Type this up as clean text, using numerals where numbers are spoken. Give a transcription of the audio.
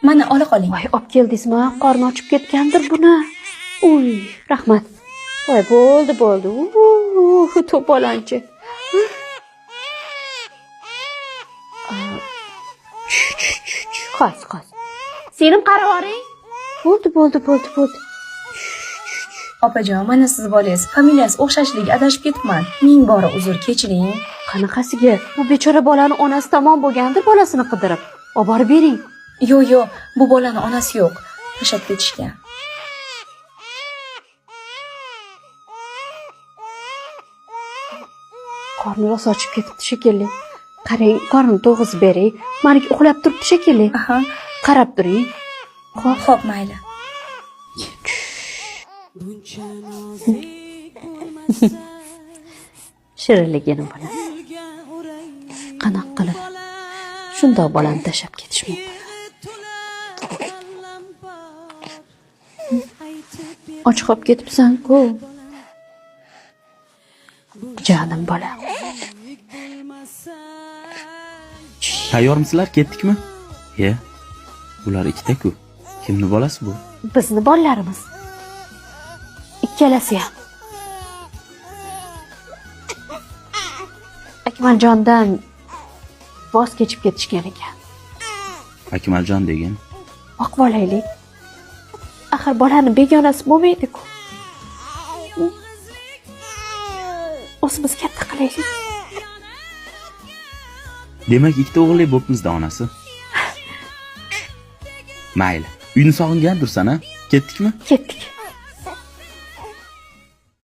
Mana ola qoling. Voy, olib keldingizmi? Qorni ochib ketgandir buni. Uy, rahmat. Voy, bo'ldi, bo'ldi. To'polonchi. Qos, qos. Senim qarab oring. Bo'ldi, bo'ldi, bo'ldi, bo'ldi. Opajon, mana siz bolangiz. Familiyasi o'xshashligi adashib ketibman. Ming bora uzr, kechiring. Qanaqasiga? Bu bechora bolani onasi tamom bo'lgandir bolasini qidirib. Olib borib bering. Yo'q, yo'q, bu bolani onasi yo'q. Tashlab ketishgan. Qorni rosa ochib ketibdi shekilli. Qarang, qornini to'g'izib bering. Maniki uxlab turibdi shekilli. Aha. Qarab turing. Xo'p, xo'p, mayli. Shirinligini bola. Qanaqa qilib shundoq bolani tashlab ketish mumkin? Och qolib ketibsan-ku. Jonim bola. Tayyormisizlar, ketdikmi? Ye. Ular ikkita-ku. Kimni bolasi bu? Bizni bolalarimiz. Ikkalasi ham. Akmaljondan voz kechib ketishgan ekan. Akmaljon degan. Boqib olaylik. Axir bolani begonasi bo'lmaydi-ku. O'zimiz katta qilaylik. Demak, ikkita o'g'illi bo'pmiz-da onasi. Mayli. Uyni sog'ingandirsan, a? Ketdikmi? Ketdik.